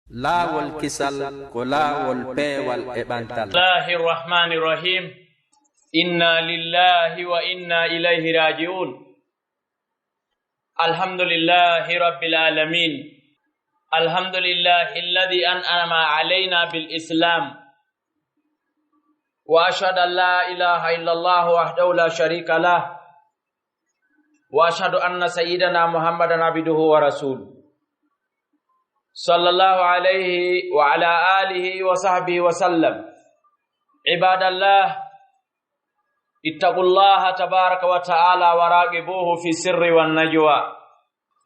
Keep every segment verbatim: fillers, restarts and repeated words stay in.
Laawol kisal ko laawol peewal e ɓantal. Bismillahir Rahmanir Rahim. Inna lillahi wa inna ilayhi raji'un. Alhamdulillahi Rabbil Alamin. Alhamdulillahi alladhi an'ama alayna bil Islam. Wa ashhadu an la ilaha illallah wahdahu la sharika lah. Wa ashhadu anna sayyidana Muhammadan abduhu wa rasuluh. Sallallahu alayhi wa ala alihi wa sahbihi wa sallam. Ibadallah, ittaqullaha tabaraka wa ta'ala wa raqibuhu fi sirri wan najwa.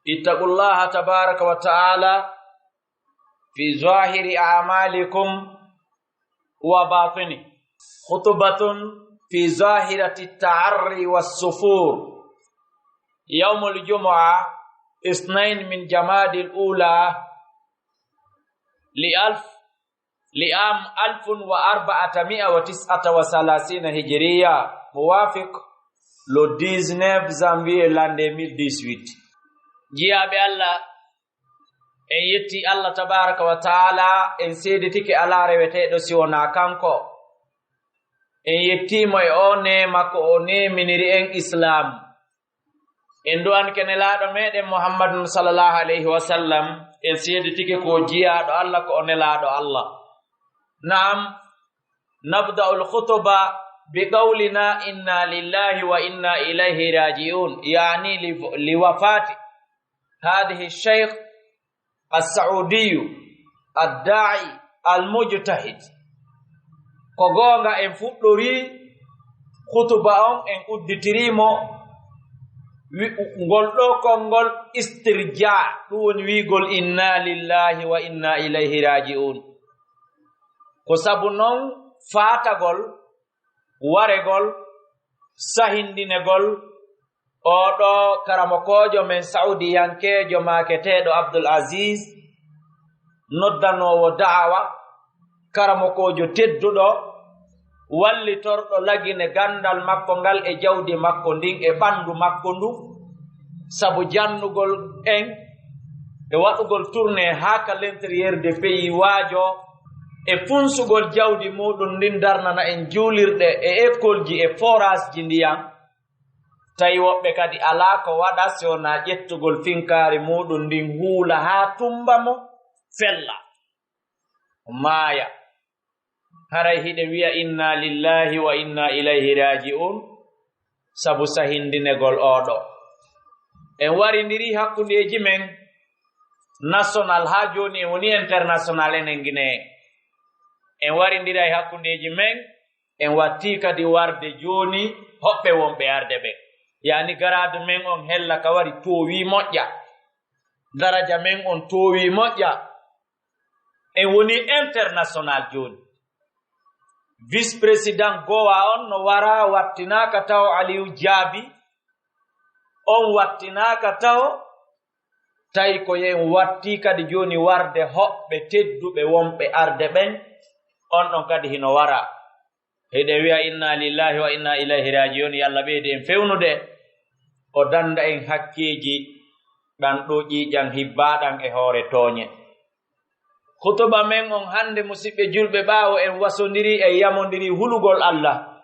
Ittaqullaha tabaraka wa ta'ala fi zahiri a'malikum wa batini. Khutbatun fi zahirati ta'arri was sufur. Yawmul jumu'ah, isnain min Jamadil ula, li alf, li am alfun wa arba'ata mi'a wa tis'ata wa salasina hijriya, muwafiq le dix-neuf janvier l'an deux mille dix-huit. Jiyaaɓe Allah, en yetti Allah tabaraka wa ta'ala, en seeditike alaa reweteeɗo si wonaa kanko. En yettiimo e oo neema ko o neeminiri en Islam. En du'anike Nelaaɗo meɗen Muhammadun sallallahu alayhi wa sallam, en seeditike ko jiyaaɗo Allah, ko o Nelaaɗo Allah. Naam, nabda'ul khutuba bi qawlina inna lillahi wa inna ilayhi raji'un, yani li, li wafati hadhihi shaykh as-Saudiyu ad-da'i al-mujtahid. Ko goonga, en fuɗɗorii khutuba on, en udditirii mo wi-, ngol ɗoo konngol istirja, ɗum woni wi'gol inna lillahi wa inna ilayhi raji'un. Ko sabu non faatagol, waregol, sahindinegol, oo ɗoo karamokoojo men Saudiyankeejo maaketeeɗo Abdul Aziz, noddanoowo da'awa, karamokoojo tedduɗo, wallitorɗo lagine ganndal makko ngal e jawdi makko ndin e ɓanndu makko ndu, sabu jannugol en e waɗugol tournée haa ka l'intérieur de pays, waajoo e funsugol jawdi muuɗum ndin, darnana en juulirɗe e écoleji e forageji ndiyam. Tawi woɓɓe kadi alaa ko waɗa si wonaa ƴettugol finkaari muuɗum ndin, huula haa tummba mo, fella, maaya. Haray hiɗen wi'a inna lillahi wa inna ilayhi raji'un, sabu sahindinegol oo ɗoo. En warindirii hakkundeeji men national, haa jooni en woni international, enen Guinée. En warindiray hakkundeeji men, en wattii kadi warde jooni hoɓɓe wonɓe arde ɓen. Yani garaadu men on hella ka wari toowii moƴƴa. Daraja men on toowii moƴƴa. En woni international jooni. Vice président Gowa on no wara, wattinaaka taho Aliou Diaby, on wattinaaka taho, tawi ko en wattii kadi jooni warde hoɓɓe tedduɓe wonɓe arde ɓen, on ɗon kadi hino wara. Hiɗen wi'a inna lillahi wa inna ilayhi raji'un, yo Allah ɓeydu en fewnude, o dannda en hakkeeji ɗan ɗoo ƴiiƴan hibbaaɗan e hoore tooñe. Khutuba men on hannde, musiɓɓe julɓe, ɓaawo en wasondirii, en yamondirii hulugol Allah,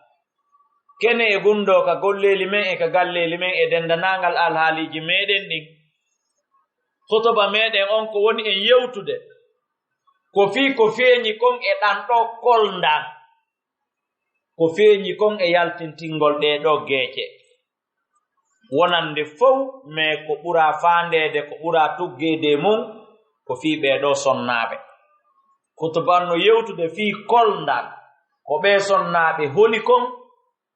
kene e gundoo ka golleeli men e ka galleeli men e denndanangal alhaaliiji meɗen ɗin. Khutuba meɗen on ko woni en yewtude ko fii ko feeñi kon e ɗan ɗoo kolndan, ko feeñi kon e yaltintingol ɗee ɗoo geece. Wonande fow, mais ko ɓuraa faandeede, ko ɓuraa tuggeede e mun, ko fii ɓee ɗoo sonnaaɓe. Khutuba no yewtude fii kolndan, ko ɓee sonnaaɓe holi kon,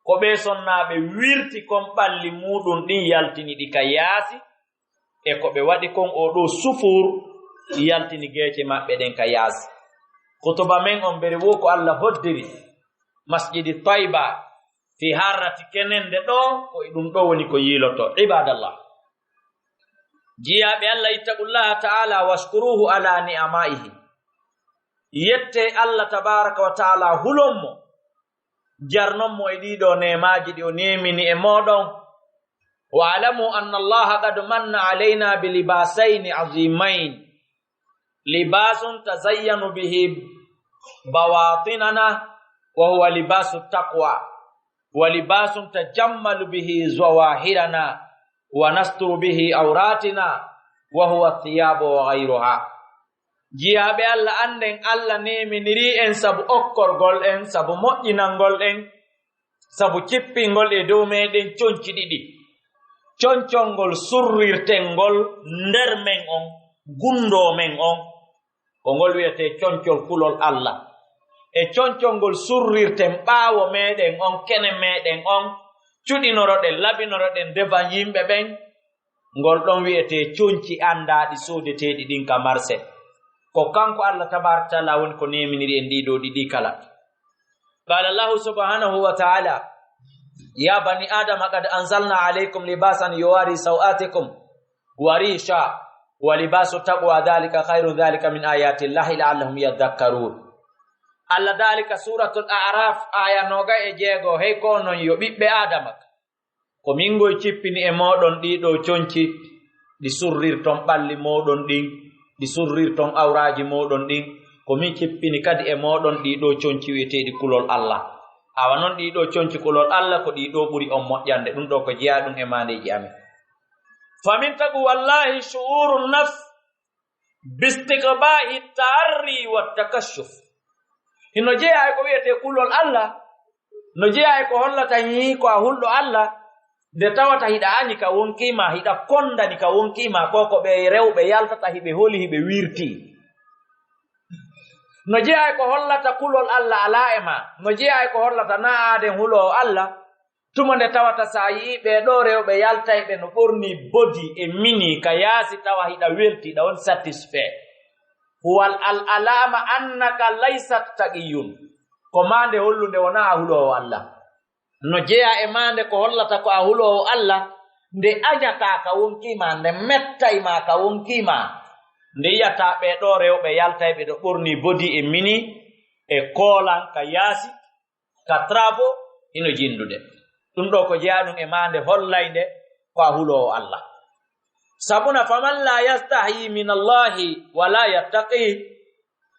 ko ɓee sonnaaɓe wirti kon ɓalli muuɗum ɗin, yaltini ɗi ka yaasi, e ko ɓe waɗi kon oo ɗoo sufuur, yaltini geece maɓɓe ɗen ka yaasi. Khutuba men on, bere woo ko Allah hoddiri Masjidi Tayba, fii harrati kenende ɗoo, ko e ɗum ɗoo woni ko yiilotoo. Ibadallah, jiyaaɓe Allah, ittaqullaha ta'ala washkuruhu ala ni'amaihi. Yettee Allah tabaraka wa ta'ala, hulon mo, jarnon mo e ɗii ɗoo neemaaji ɗi o neemini e mooɗon. Wa'lamu anna Allaha qad manna alayna bi libasayni azimayn. لباس تزين به بواطننا وهو لباس التقوى، ولباس تجمل به ظواهرنا ونستر به عوراتنا وهو الثياب وغيرها. Jiyaaɓe Allah, annden Allah neeminiri en sabu okkorgol en, sabu moƴƴinangol en, sabu cippingol e dow meeɗen conci ɗiɗi. Concol ngol surrirten ngol nder men on, gundoo men on, ko ngol wi'etee concol kulol Allah. E concol ngol surrirten ɓaawo meeɗen on, kene meeɗen on, cuɗinoroɗen, labinoroɗen devan yimɓe ɓen, ngol ɗon wi'etee conci anndaaɗi soodeteeɗi ɗin ka marse. Ko kanko Allah tabaaraka taala woni ko neeminiri en ɗii ɗoo ɗiɗi kala. قال الله سبحانه وتعالى: يا بني آدم قد أنزلنا عليكم لباسا يواري سوآتكم وريشا ولباس التقوى ذلك خير ذلك من آيات الله لعلهم يذكرون. Allah daali ka Suuratul A'raaf, aaya noogay e jeego, hey ko onon yo ɓiɓɓe Aadama, ko min ngoy cippini e mooɗon ɗii ɗoo conci, ɗi surrirton ɓalli mooɗon ɗin, ɗi surrirton awraaji mooɗon ɗin. Ko min cippini kadi e mooɗon ɗii ɗoo conci wi'eteeɗi kulol Allah. Awa non ɗii ɗoo conci kulol Allah ko ɗii ɗoo ɓuri on moƴƴande. Ɗum ɗoo ko jeyaa ɗum e maandeeji amin. فمن تقوى الله شعور النفس باستقباح التعري والتكشف. Hino jeyaa e ko wi'etee kulol Allah, no jeyaa e ko hollata hii ko a hulɗo Allah, nde tawata hiɗa añi ka wonkii ma, hiɗa kondani ka wonkii ma, ko ko ɓe rewɓe yaltata hiɓe holi hiɓe wirtii. No jeyaa e ko hollata kulol Allah alaa e ma, no jeyaa e ko hollata naa aaden huloowo Allah, tuma nde tawata so a yi'ii ɓee ɗoo rewɓe yaltayɓe no ɓornii bodi e mini ka yaasi, tawa hiɗa welti, hiɗa on satisfait. هو العلامة أنك لست تقي. Ko maande hollunde wonaa a huloowo Allah. No jeyaa e maande ko hollata ko a huloowo Allah, nde añataa ka wonkii ma, nde mettay ma ka wonkii ma, nde yi'ataa ɓee ɗoo rewɓe yaltayɓe ɗo ɓornii bodi e mini e koolan ka yaasi, ka trabo, hino jindude. Ɗum ɗoo ko jeyaa ɗum e maande hollaynde ko a huloowo Allah. Sabuna, فمن لا يستحي من الله ولا يتقي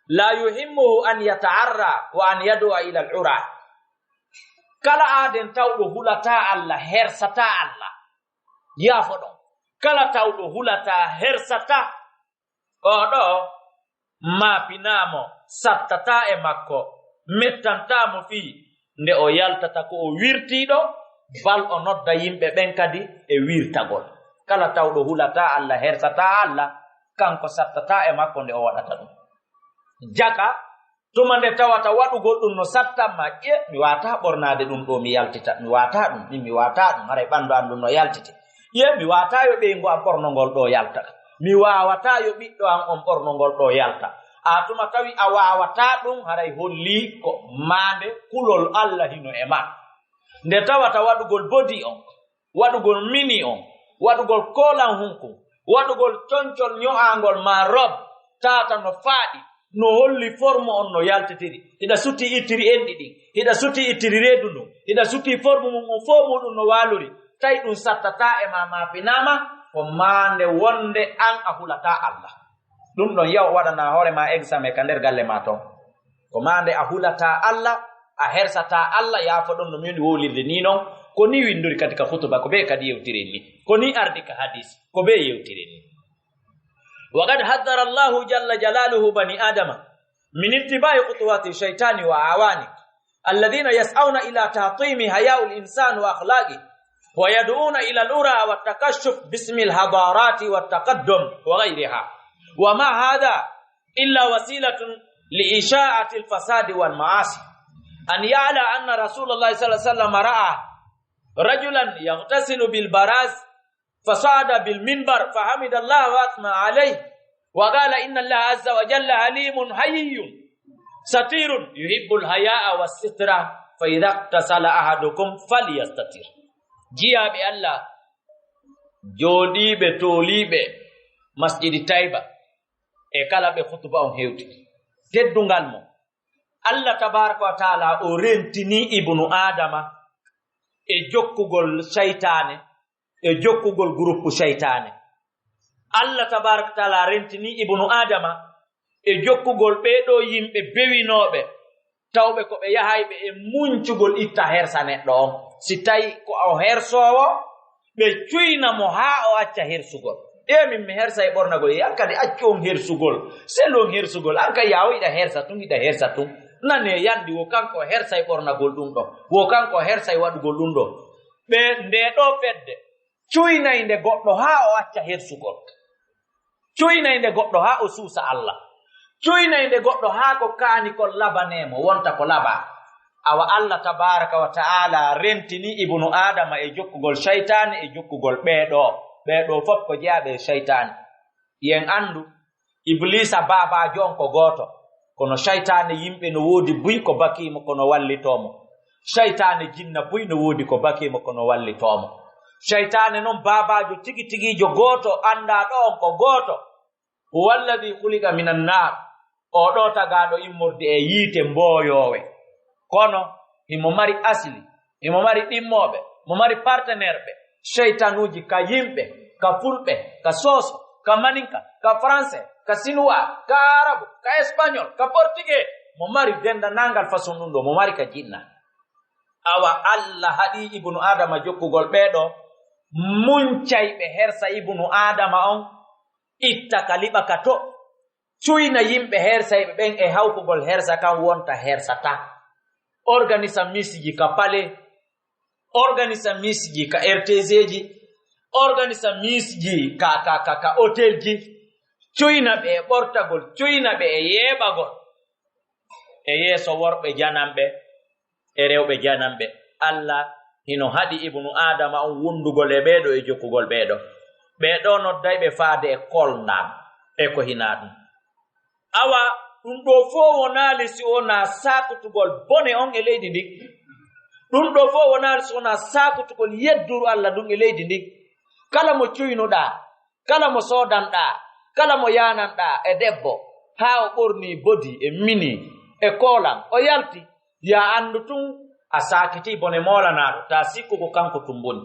لا يهمه أن يتعرى وأن يدعو إلى العرى. Kala aaden tawɗo hulataa Allah, hersataa Allah, yaafo ɗon. Kala tawɗo hulataa, hersataa, oo ɗoo maapinaa mo, sattataa e makko, mettantaa mo fii nde o yaltata ko o wirtiiɗo, bal o nodda yimɓe ɓen kadi e wirtagol. Kala tawɗo hulataa Allah, hersataa Allah, kanko sattataa e makko nde o waɗata ɗum. Jaka, tuma nde tawata waɗugol ɗum no sattan ma, ƴe, mi waawataa ɓornaade ɗum ɗoo, mi yaltita, mi waawataa ɗum, min mi waawataa ɗum, haray ɓanndu an ndun no yaltiti. Ƴe, mi waawataa yo ɓeyngu an ɓorno ngol ɗoo yalta. Mi waawataa yo ɓiɗɗo an on ɓorno ngol ɗoo yalta. A tuma tawi a waawataa ɗum, haray hollii ko maande kulol Allah hino e ma. Nde tawata waɗugol bodi on, waɗugol mini on, waɗugol koolan hunkun, waɗugol concol ño'aangol maa rob, taata no faaɗi, no holli forme on no yaltitiri. Hiɗa suti ittiri enɗi ɗin, hiɗa suti ittiri reedu ndun, hiɗa suti forme mum on fow muuɗum no waalori. Tawi ɗum sattataa e ma, maapinaama, ko maande wonde an a hulataa Allah. Ɗum ɗon yaw waɗanaa hoore maa examen ka nder galle maa ton. Ko maande a hulataa Allah, a hersataa Allah, yaafo ɗon no min wowlirde nii non. Ko nii winndori kadi ka hutuba, ko bee kadi yewtiren nii. Ko nii ardi ka hadis, ko bee yewtiren nii. وقد حذر الله جل جلاله بني آدم من اتباع خطوات الشيطان وأعوانه الذين يسعون إلى تحطيم حياء الإنسان وأخلاقه ويدعون إلى العرى والتكشف باسم الحضارات والتقدم وغيرها. وما هذا إلا وسيلة لإشاعة الفساد والمعاصي. أن يعلم أن رسول الله صلى الله عليه وسلم رأى رجلا يغتسل بالبراز فصعد بالمنبر فحمد الله وأثنى عليه وقال: إن الله عز وجل حليم حيي ستير يحب الحياء والستر فإذا اغتسل أحدكم فليستتر. Jiyaaɓe Allah, jooɗiiɓe, tooliiɓe Masjidi Tayba, e kala ɓe hutuba on hewti. Teddungal mo, Allah tabaaraka wa taala o rentinii Ibnu Aadama e jokkugol seytaane, e jokkugol guruppu seytaane. Allah tabaaraka wa taala rentinii Ibnu Aadama e jokkugol ɓee ɗoo yimɓe bewinooɓe, tawɓe ko ɓe yahayɓe e muñcugol itta hersa neɗɗo on. Si tawi ko o hersoowo, ɓe cuyna mo haa o acca hersugol. E min mi hersa e ɓornagol, e an kadi accu on hersugol, selu on hersugol, an kadi yaa o yiɗa hersa tun, yiɗa hersa tun. Nane yandi wo kanko o hersa e ɓornagol ɗum ɗo, wo kanko o hersa e waɗugol ɗum ɗo. Ɓe nde ɗo fedde, cuynay nde goɗɗo haa o acca hersugol. Cuynay nde goɗɗo haa o suusa Alla. Cuynay nde goɗɗo haa ko kaani kon labanee mo, wonta ko labaa. Awa Alla tabaaraka wa ta'aala rentini ibnu Aadama e jokkugol seytaane e jokkugol ɓee ɗoo. Ɓee ɗoo fof ko jeyaaɓe e seytaane. Yen anndu, Ibliisa baabaajo on ko gooto. Kono seytaane yimɓe no woodi buy ko bakii mo, kono wallitoo mo. Seytaane jinna buy no woodi ko bakii mo, kono wallitoo mo. Seytaane non baabaajo tigi tigiijo gooto, anndaaɗo on ko gooto. Huwa alladhi khuliqa minan naar. Oo ɗoo tagaaɗo immorde e yiite mbooyoowe. Kono himo mari asli, himo mari ɗimmooɓe, mo mari partenaire ɓe. Seytanuuji ka yimɓe, ka fulɓe, ka sooso, ka maninka, ka français, ka sinuwaa, ka arabu, ka espagnol, ka portugais. Mo mari denndanangal façon ɗum ɗo, mo mari ka jinna. Awa Alla haɗi ibnu Aadama jokkugol ɓee ɗoo, muñcay ɓe hersa ibnu Aadama on, itta ka liɓa ka to, cuyna yimɓe hersayɓe ɓen e hawkugol hersa kan wonta hersataa. Organisa misiji ka palais, organisa misiji ka R T G ji, organisa misiji ka, ka, ka, ka hôtel ji, cuyna ɓe e ɓortagol, cuyna ɓe e yeeɓagol. E yeeso worɓe jananɓe, e rewɓe jananɓe. Alla hino haɗi ibnu Aadama on wondugol e ɓee ɗoo e jokkugol ɓee ɗoo. Ɓee ɗoo nodday ɓe faade e kolndan e ko hinaa ɗum. Awa, ɗum ɗoo fof wonaali si wonaa saakutugol bone on e leydi ndin. Ɗum ɗoo fof wonaali si wonaa saakutugol yedduru Alla ndun e leydi ndin. Kala mo cuynuɗaa, kala mo soodanɗaa, kala mo yaananɗaa e debbo, haa o ɓornii bodi e mini e koolan, o yalti, yo a anndu tun a saakitii bone moolanaaɗo, taa sikku ko kanko tun boni.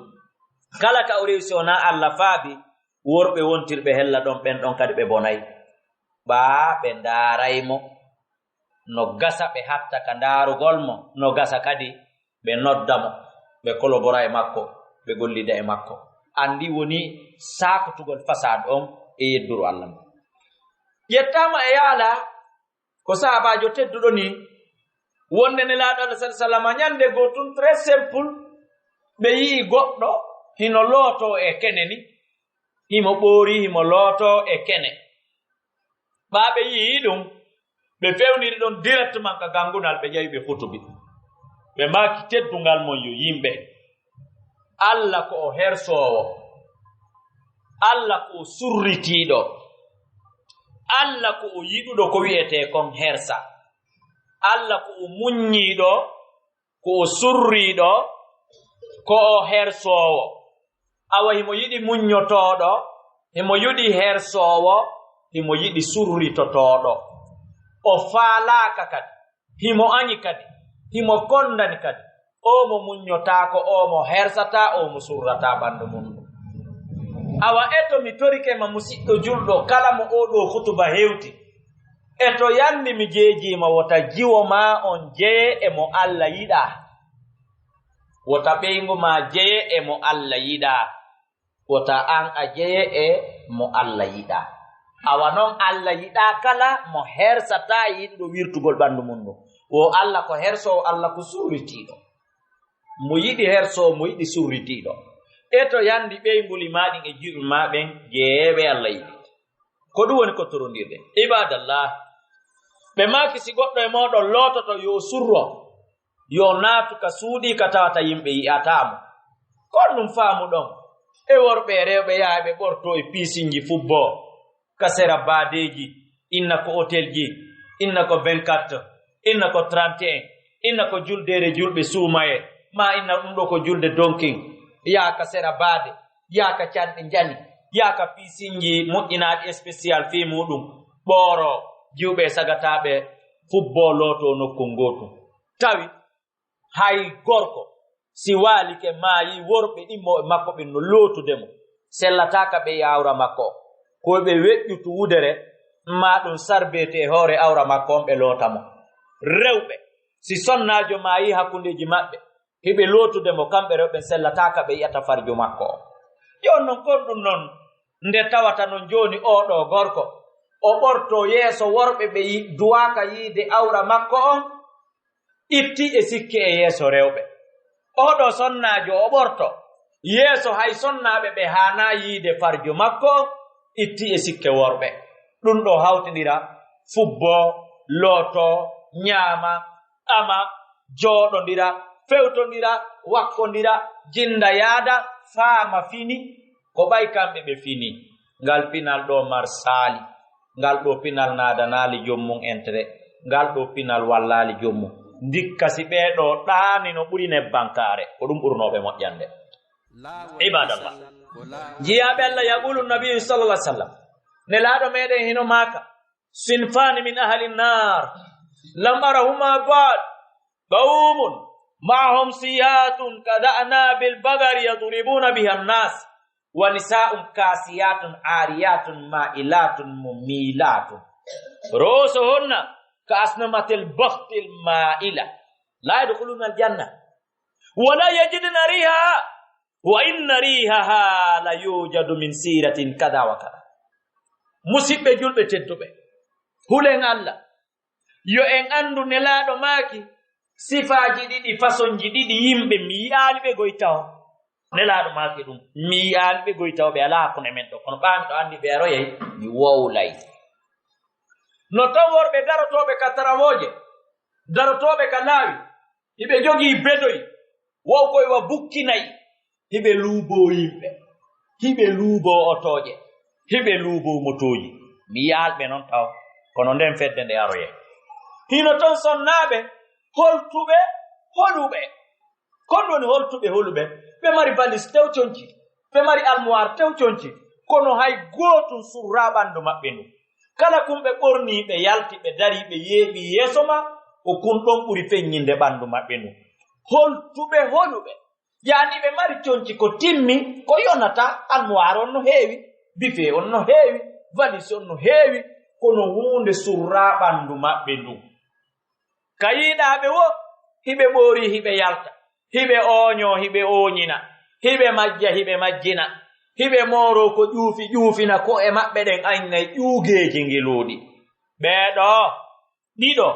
Kala ka o rewi si wonaa Alla faabi, worɓe wontirɓe hella ɗon, ɓen ɗon kadi ɓe bonay. Ɓaa ɓe ndaaray mo, no gasa ɓe hatta ka ndaarugol mo, no gasa kadi ɓe nodda mo, ɓe kolobora e makko, ɓe gollida e makko. Anndi woni saakotugol fasaad on e yedduru Alla mo. Ƴettaama e yaala ko sahaabaajo tedduɗo nii, wonde Nelaaɗo Alla sallallaahu alayhi wa sallam, ñannde goo tun, très simple, ɓe yi'i goɗɗo hino lootoo e kene ni, himo ɓoori, himo lootoo e kene. Ɓaa ɓe yi'i ɗum, ɓe fewniri ɗon directement ka gangunal, ɓe ƴawi, ɓe hutubi. Ɓe maaki, "Teddungal mon yo yimɓe, Alla ko o hersoowo, Alla ko o surritiiɗo, Alla ko o yiɗuɗo ko wi'etee kon hersa, Alla ko o muññiiɗo, ko o surriiɗo, ko o hersoowo." Awa, himo yiɗi muññotooɗo, himo yiɗi hersoowo, himo yiɗi surritotooɗo. O faalaaka kadi, himo añi kadi, himo konndani kadi. Oo mo muññotaako, oo mo hersataa, oo mo surrataa ɓanndu mun. Awa, eto mi torike ma, musiɗɗo julɗo, kala mo oo ɗoo hutuba hewti, eto yanni mi jeejii ma, wota jiwo maa on jeye e mo Alla yiɗaa. Wota ɓeyngu maa jeye e mo Alla yiɗaa. Wota an a jeye e mo Alla yiɗaa. Awa non, Alla yiɗaa kala mo hersataa e yiɗuɗo wirtugol ɓanndu mun ndun. Wo Alla ko hersoowo, Alla ko surritiiɗo. Mo yiɗi hersoowo, mo yiɗi surritiiɗo. Eto yanndi ɓeynguli maa ɗin e jiwɓe maa ɓen jeyeeɓe Alla yiɗi. Ko ɗum woni ko torondirɗen. Ibadallah, ɓe maaki, si goɗɗo e mooɗon loototo, yo o surro, yo o naatu ka suuɗi ka tawata yimɓe yi'ataa mo. Kon ɗum faamuɗon. E worɓe e rewɓe yaha ɓe ɓortoo e piisinji fubboo ka sera baadeeji, inna ko hotelji, inna ko vingt-quatre, inna ko trente et un, inna ko juldeere julɓe suumayee, maa inna ɗum ɗoo ko julde donkin, yaha ka sera baade, yaha ka canɗi njani, yaha ka piisinji moƴƴinaaɗi spécial fii muuɗum, ɓooroo, jiwɓe e sagataaɓe fubboo lootoo nokku ngootu. Tawi hay gorko si waalike maayi, worɓe ɗimmo e makko ɓen no lootude mo, sellataa ka ɓe yaawra makko, ko ɓe weƴƴutu wudere, maa ɗum sarbeeti e hoore awra makko on, ɓe loota mo. Rewɓe, si sonnaajo maayii hakkundeeji maɓɓe, hiɓe lootude mo, kamɓe rewɓe sellataaka ɓe yi'ata farjo makko on. Jooni non, kon ɗum non, nde tawata non jooni oo ɗoo gorko, o ɓortoo yeeso worɓe ɓe yi-, duwaaka yiide awra makko on, itti e sikke e yeeso rewɓe. Oo ɗoo sonnaajo o ɓorto yeeso hay sonnaaɓe ɓe haanaa yiide farjo makko, itti e sikke worɓe. Ɗum ɗoo hawtindira, fubboo, lootoo, ñaama, ama, jooɗondira, fewtondira, wakkondira, jinda yaada, faama fini, ko ɓay kamɓe ɓe fini. Ngal pinal ɗoo marsaali, ngal ɗoo pinal naadanaali joom mum intérêt, ngal ɗoo pinal wallaali joom mum. Ndikka si ɓee ɗoo ɗaani no ɓuri nebbankaare, ko ɗum ɓurnooɓe moƴƴande. Ibadallah. Jiyaaɓe Allah, yaqulu Nabiyyu sallallahu alaihi wasallam, Nelaaɗo meɗen hino maaka, "Sinfani min ahli nnar, lam arahuma ba'd, qawmun ma'ahum siyatun kada'nabil bagari yadribuna biha nnas, wa nisa'un kasiyatun ariyatun ma'ilatun mumilatun, ru'usuhunna ka asnimatil bukhtil ma'ila, la yadkhuluna al janna, wa la yajidna riha, wa inna rihaha la yujadu min siratin kada wa kada." Musiɓɓe julɓe tedduɓe, hulen Allah, yo en anndu Nelaaɗo maaki sifaaji ɗiɗi, fasonji ɗiɗi yimɓe, mi yi'aali ɓe goy taho. Nelaaɗo maaki ɗum, mi yi'aali ɓe goy taho, ɓe alaa hakkunde men ɗo, kono ɓaami ɗo anndi ɓe aroyay, mi wowlay. No taw worɓe darotooɓe ka tarawooje, darotooɓe ka laawi, hiɓe jogii bedoy, wow koy wa bukki nayi, hiɓe luuboo yimɓe, hiɓe luuboo otooje, hiɓe luuboo motooji. Mi yi'aali ɓe non taw, kono nden fedde nde aroyay. Hino ton sonnaaɓe holtuɓe, holuɓe. Kon woni holtuɓe, holuɓe. Ɓe mari valis tew conci, ɓe mari almuwaar tew conci, kono hay gootum surraa ɓandu maɓɓe ndu. Kala kun ɓe ɓornii, ɓe yalti, ɓe darii, ɓe yeeɓii yeeso ma, ko kun ɗon ɓuri feññinde ɓandu maɓɓe ndu. Holtuɓe, holuɓe. Yaani ɓe mari conci ko timmi, ko yonata, almuwaar on no heewi, bife on no heewi, valis on no heewi, kono huunde surraa ɓandu maɓɓe ndun. Ka yiɗaaɓe wo, hiɓe ɓoori, hiɓe yalta, hiɓe ooñoo, hiɓe ooñina, hiɓe majja, hiɓe majjina, hiɓe mooroo ko ƴuufi, ƴuufina ko'e maɓɓe ɗen aynay ƴuugeeji ngiluuɗi. Ɓee ɗoo ɗiɗo,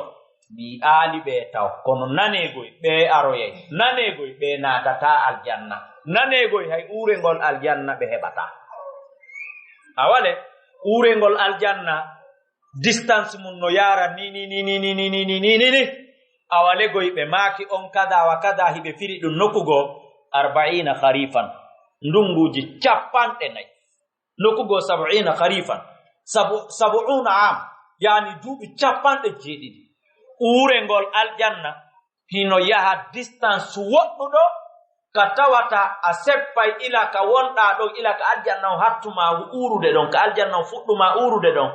mi yi'aali ɓe taw, kono naneegoy ɓe aroyay, naneegoy ɓe naatataa aljanna, naneegoy hay uurengol aljanna ɓe heɓataa. A wale, uurengol aljanna, distance mun no yaara ni, ni, ni. Awa legoy ɓe maaki on kada wa kada, hiɓe firi ɗum nokku goo, arba'iina kharifan, ndunguuji cappanɗe nayi. Nokku goo, sab'iina kharifan, sabu-, sab'uuna am, yaani duuɓi cappanɗe jeeɗiɗi. Uurengol aljanna hino yaha distance woɗɗuɗo, ka tawata a seppay ila ka wonɗaa ɗon, ila ka aljanna on hattumaa uurude ɗon, ka aljanna on fuɗɗumaa uurude ɗon.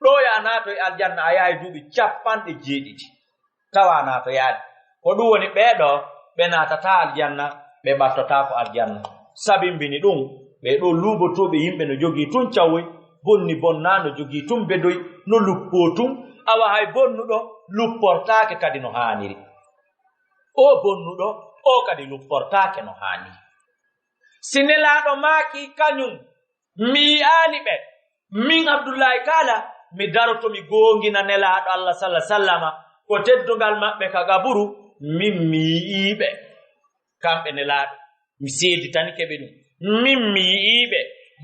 Ɗoo ya a naatoy aljanna, a yahay duuɓi cappanɗe jeeɗiɗi, tawa a naatoyaali. Ko ɗum woni ɓee ɗoo, ɓe naatataa aljanna, ɓe ɓattotaako aljanna. Sabimbini ɗum, ɓee ɗoo luuɓotooɓe yimɓe no jogii tun cawoy, bonni bonnaa no jogii tun bedoy, no luppoo tun, awa hay bonnuɗo lupportaake kadi no haaniri. O bonnuɗo, o kadi lupportaake no haani. Si Nelaaɗo maaki kañum, mi yi'aali ɓe, min Abdullaahi Kaala, mi daroto mi goongina Nelaaɗo Allah salla sallama, ko teddungal maɓɓe ka gaburu, min mi yi'ii ɓe. Kamɓe Nelaaɗo, mi seeditanike ɓe ɗum. Min mi yi'ii ɓe,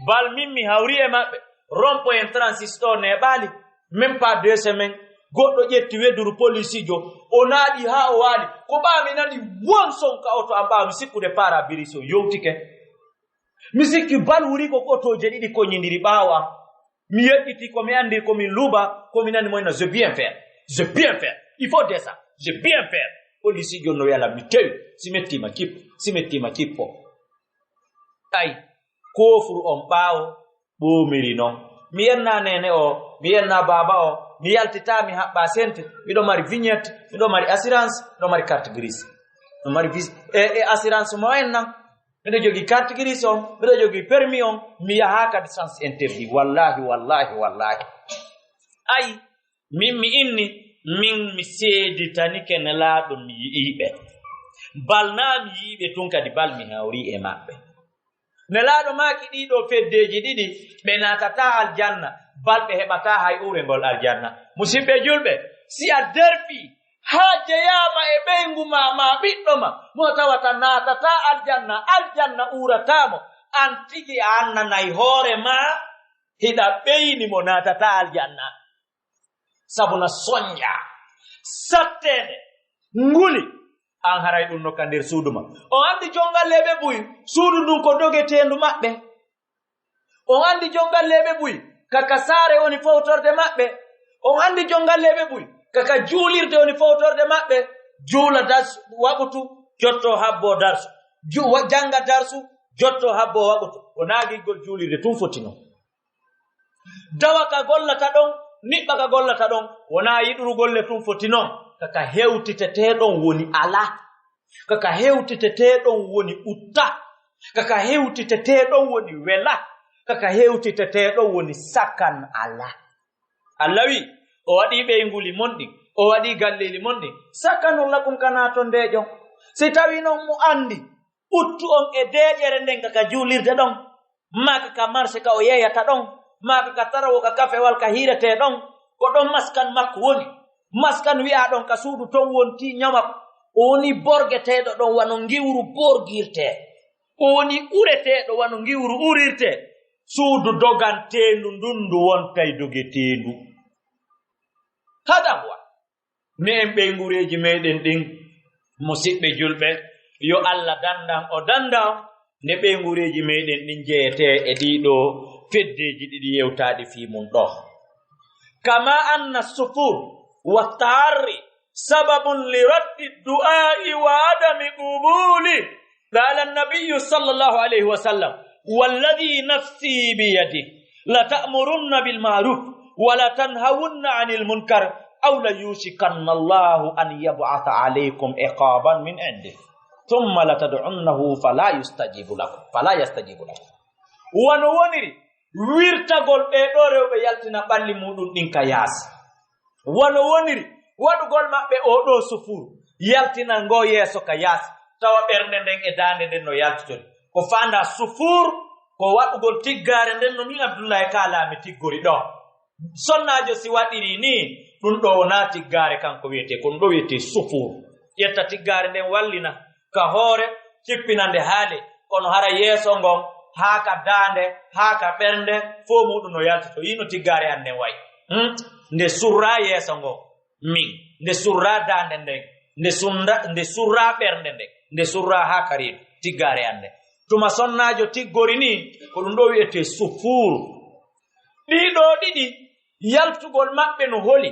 bal min mi hawri e maɓɓe. Rond-point trente-six ɗo neeɓaali, même pas deux semaines, goɗɗo ƴetti weduru polisiijo, o naaɗi haa o waali. Ko ɓaa mi nani won son ka oto am, ɓaawo mi sikkude pare-brise on yowtike. Mi sikki bal wuri ko otooje ɗiɗi koñindiri ɓaawo am. Mi yeɗɗiti ko mi anndi ko min luuba, ko mi nani moyna, "Je bien faire, je bien faire, il faut descendre, je bien faire." Polisiijo no wela mi tewi, si mettiima kippo, si mettiima kippo. Ay, koofuru on ɓaawo ɓoomiri non. Mi yenna neene o, mi yenna baaba o, mi yaltitaa, mi haɓɓa sente, miɗo mari vignette, miɗo mari assurance, miɗo mari carte grise. Miɗo mari vis-, e, e assurance mo en nan. Miɗo jogii carte grise on, miɗo jogii permis on, mi yahaa kadi sens interdit. Wallahi, wallahi, wallahi. Ay, min mi inni, min mi seeditanike Nelaaɗo mi yi'ii ɓe. Bal naa mi yi'ii ɓe tun kadi, bal mi hawrii e maɓɓe. Nelaaɗo maaki ɗii ɗoo feddeeji ɗiɗi, ɓe naatataa aljanna, bal ɓe heɓataa hay uurengol aljanna. Musiɓɓe julɓe, si a derfii haa jeyaama e ɓeyngu maa, maa ɓiɗɗo maa, mo tawata naatataa aljanna, aljanna uurataa mo, aan tigi a annanay hoore maa, hiɗa ɓeyni mo naatataa aljanna. Sabu na sonja, satteende, nguli, aan haray ɗum nokka nder suudu ma. On anndi jonngalleeɓe buy, suudu ndun ko dogeteendu maɓɓe. On anndi jonngalleeɓe buy, kaka saare woni fowtorde maɓɓe. On anndi jonngalleeɓe buy, kaka juulirde woni fowtorde maɓɓe. Juula darsu, waɓutu, jotto habboo darsu. Ju-, wa-, jannga darsu, jotto habboo waɓutu. Ko naagigol juulirde tun foti non. Dawa ka gollata ɗon, niɓɓa ka gollata ɗon, wonaa yiɗuru golle tun foti non. Kaka hewtitetee ɗon woni alaa. Kaka hewtitetee ɗon woni utta. Kaka hewtitetee ɗon woni wela. Kaka hewtitetee ɗon woni sakan alaa. Alla wi, o waɗii ɓeynguuli mon ɗin, o waɗii galleeli mon ɗin. Sakanun lakum, kanaa ton deeƴon. Si tawii non mo anndi, uttu on e deeƴere nden ka, ka juulirde ɗon, maa ka, ka marse ka o yeeyata ɗon, maa ka, ka tarawo ka kafewal ka hiiretee ɗon, ko ɗon maskan makko woni. Maskan wi'aa ɗon ka suudu ton wontii ñama. O woni borgeteeɗo ɗon wano ngiwru borgirtee. O woni ureteeɗo wano ngiwru urirtee. Suudu doganteendu ndun ndu wontay dogeteendu. Hada huwa. Me'en ɓeynguureeji meɗen ɗin, musiɓɓe julɓe, yo Alla dandan o danda on, nde ɓeynguureeji meɗen ɗin jeyetee e ɗii ɗoo feddeeji ɗiɗi yewtaaɗi fii mun ɗoo. Kama anna sufur wa taarri sababun li raddi du'aa'i wa adami qubuli. قال النبي صلى الله عليه وسلم: والذي نفسي بيده لتأمرن بالمعروف ولتنهون عن المنكر أو ليوشكن الله أن يبعث عليكم عقابا من عنده ثم لتدعنه فلا يستجيب لكم، فلا يستجيب لكم. Wano woniri wirtagol ɓee ɗoo rewɓe yaltina ɓalli muuɗum ɗin ka yaasi. Wano woniri waɗugol maɓɓe oo ɗoo sufuur, yaltina ngoo yeeso ka yaasi, tawa ɓernde nden e daande nden no yaltitori. Ko faandaa sufuur, ko waɗugol tiggaare nden no min Abdullahi Kaalaami tiggori ɗoo. Sonnaajo si waɗirii nii, ɗum ɗoo wonaa tiggaare kanko wiyetee, ko ɗum ɗoo wiyetee sufuur. Ƴetta tiggaare nden wallina ka hoore, cippina nde haa ley, kono hara yeeso ngon, haa ka daande, haa ka ɓernde, fof muuɗum no yaltitoo. Yii no tiggaare an nden wayi. Hmm? Nde surraa yeeso ngon, min, nde surraa daande nden, nde sunda-, nde surraa ɓernde nden, nde surraa haa ka reedu, tiggaare an nden. Tuma sonnaajo tiggori nii, ko ɗum ɗoo wiyetee sufuur. Ɗii ɗoo ɗiɗi, yaltugol maɓɓe no holi,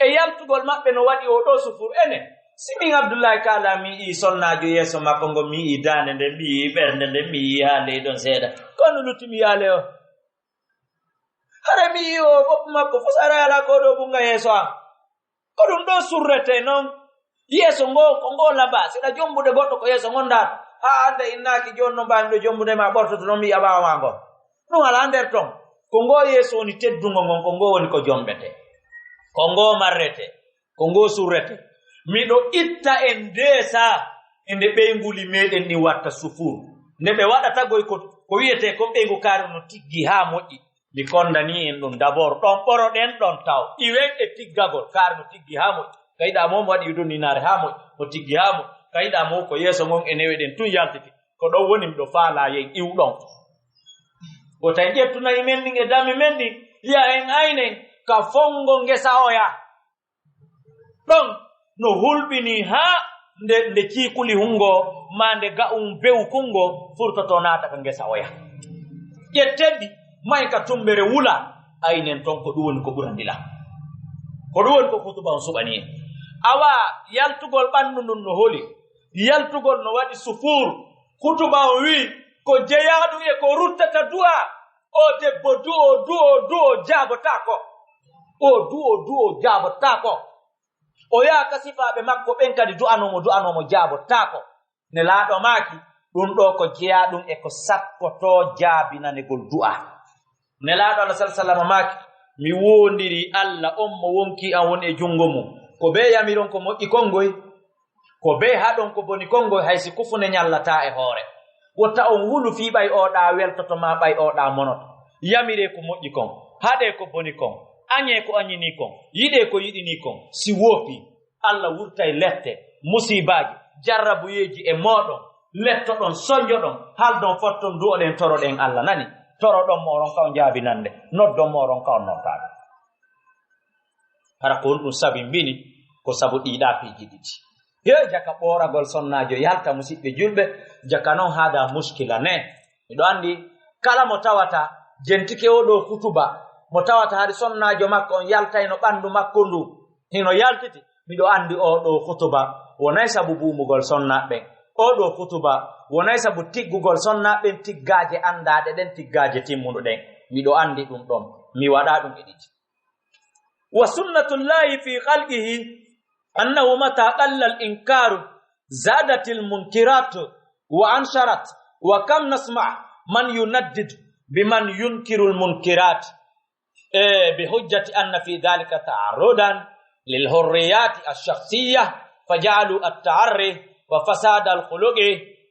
e yaltugol maɓɓe no waɗi oo ɗoo sufuur enen. Si min Abdullahi Kaala, mi yii sonnaajo yeeso makko ngo, mi yii daande nden, mi yii ɓernde nden, mi yii haa ley ɗon seeɗa. Kono lutti mi yaale o. Hara mi yii o ɓoppu makko fof, hara alaa ko ɗoo ɓunnga yeeso am. Ko ɗum ɗoo surretee non. Yeeso ngoo, ko ngoo labaa. Siɗa jombude goɗɗo ko yeeso ngon ndaar. Haa hannde innaaki jooni no mbaawmi ɗo jombude ma ɓortoto non mi yi'a ɓaawo maa ngon. Ɗum alaa nder ton. Ko ngoo yeeso woni teddungo ngon, ko ngoo woni ko jombetee. Ko ngoo marretee. Ko ngoo surretee. Miɗo itta en ndeesa e nde ɓeynguuli meɗen ɗin watta sufuur. Nde ɓe waɗata goy ko, ko wiyetee ko ɓeyngu kaari no tiggi haa moƴƴi. Mi konndanii en ɗum d'abord, ɗon ɓoroɗen ɗon taw. Iwen e tiggagol, kaari no tiggi haa moƴƴi. Ka yiɗaa mo, mo waɗi ɗum ninaare haa moƴƴi, mo tiggi haa moƴƴi. Ka yiɗaa mo, ko yeeso ngon e newe ɗen tun yaltiti. Ko ɗon woni miɗo faalaa yen iw ɗon. Wota en ƴettu na'i men ɗin e dami men ɗin, yi'a en aynen ka fonngo ngesa oya. Ɗon no hulɓinii haa nde, nde ciikuli hunngo maa nde ga'um bew kunngo furtotoo naata ka ngesa oya. Ƴetten ɗi, mahen ka tummbere wula, aynen ton ko ɗum woni ko ɓurani lan. Ko ɗum woni ko hutuba on suɓanii en. Awa, yaltugol ɓanndu ndun no holi, yaltugol no waɗi sufuur. Hutuba on wi'i, ko jeyaaɗum e ko ruttata du'a. O debbo du'o, du'o, du'o, jaabotaako. O du'o, du'o, jaabotaako. O yaha ka sifaaɓe makko ɓen kadi du'anoo mo, du'anoo mo, jaabotaako. Nelaaɗo maaki, ɗum ɗoo ko jeyaaɗum e ko sakkotoo jaabinanegol du'a. Nelaaɗo Allah sallallaahu alayhi wa sallam maaki, Mi woondiri Alla on mo wonkii an woni e junngo mum. Ko bee yamiron ko moƴƴi kon ngoy? Ko bee haɗon ko boni kon ngoy, hay si kufune ñallataa e hoore? Wota on hulu fii ɓay oo ɗaa weltoto maa ɓay oo ɗaa monoto. Yamiree ko moƴƴi kon, haɗee ko boni kon, añee ko añinii kon, yiɗee ko yiɗinii kon. Si woopii, Alla wurtay lette, musiibaaji, jarrabuyeeji e mooɗon, lettoɗon, sonjoɗon, haldon fotton, du'oɗen, toroɗen Alla, nani? Toroɗon mo, oɗon ka on jaabinande, noddon mo, oɗon ka on noddaade. Hara ko honɗum sabimbini? Ko sabu ɗii ɗaa piiji ɗiɗi. He jaka ɓooragol sonnaajo yalta, musiɓɓe julɓe, jaka non haada muskila ne. Miɗo anndi kala mo tawata jentike oo ɗoo kutuba, mo tawata hari sonnaajo makko on yaltayno ɓanndu makko ndu, hino yaltiti, miɗo anndi oo ɗoo kutuba wonay sabu buumugol sonnaaɓe ɓen. Oo ɗoo kutuba wonay sabu tiggugol sonnaaɓe ɓen tiggaaje anndaaɗe ɗen, tiggaaje timmuɗe ɗen. Miɗo anndi ɗum ɗon. Mi waɗaa ɗum e ɗiɗi. وسنة الله في خلقه أنه متى قل الإنكار زادت المنكرات وانتشرت، وكم نسمع من يندد بمن ينكر المنكرات، إيه، بحجة أن في ذلك تعرضا للحريات الشخصية، فجعلوا التعري وفساد الخلق